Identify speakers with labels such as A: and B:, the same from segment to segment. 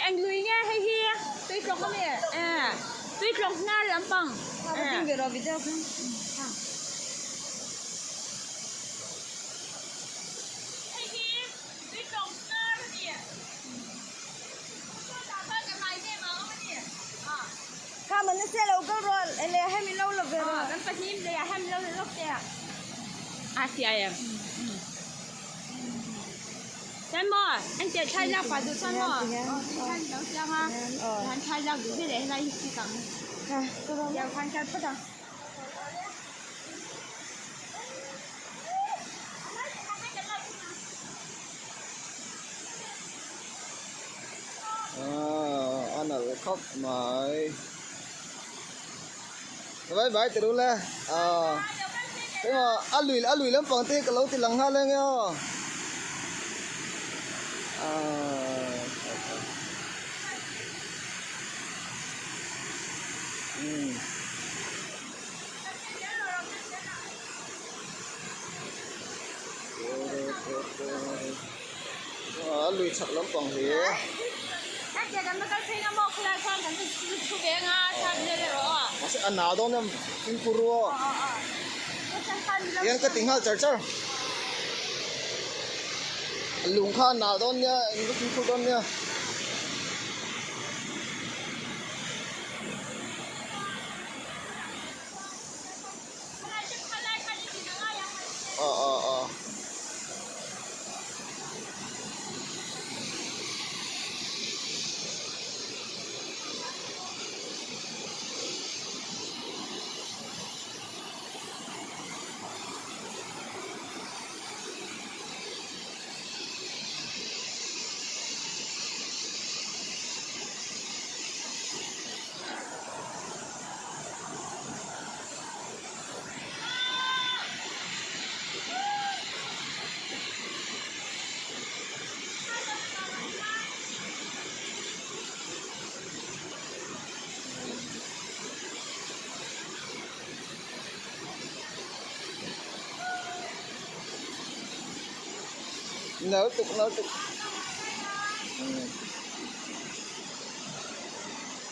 A: Eng lui nge hei hi tui tlawng a mi eh tui tlawng hnar lampang eh. Hei hi tui tlawng hnar a ni.
B: Kha man nasa lo kal rawh le hei min lo la ve rawh.
A: Kan pahnih leh ah hian min lo la lawk teh a. A fiah em? Chuan maw engtiah thlai lak pah duh chuan maw aw tih khan lo siam a han thlai lak duh ve leh helai hi chik ang. Tiang khan kal phawt ang.
C: A nalh khawp mai bye bye ti rul e aw engmaw a lui a lui lampang te hi ka lo ti lang nghal eng e aw aaa umm. A lui chhak lampang hi. Mahse a na dawn em fimkhur ru aw. Hian ka ti nghal char char. A lung kha a na dawn nia eng ka fimkhur dawn nia. Aw aw aw. Nal tuk nal tuk.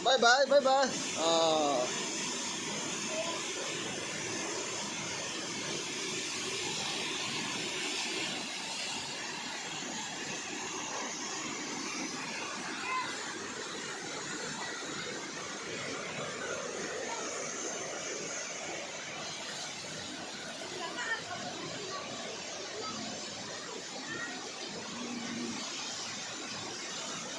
C: Bye bye bye bye. Aw.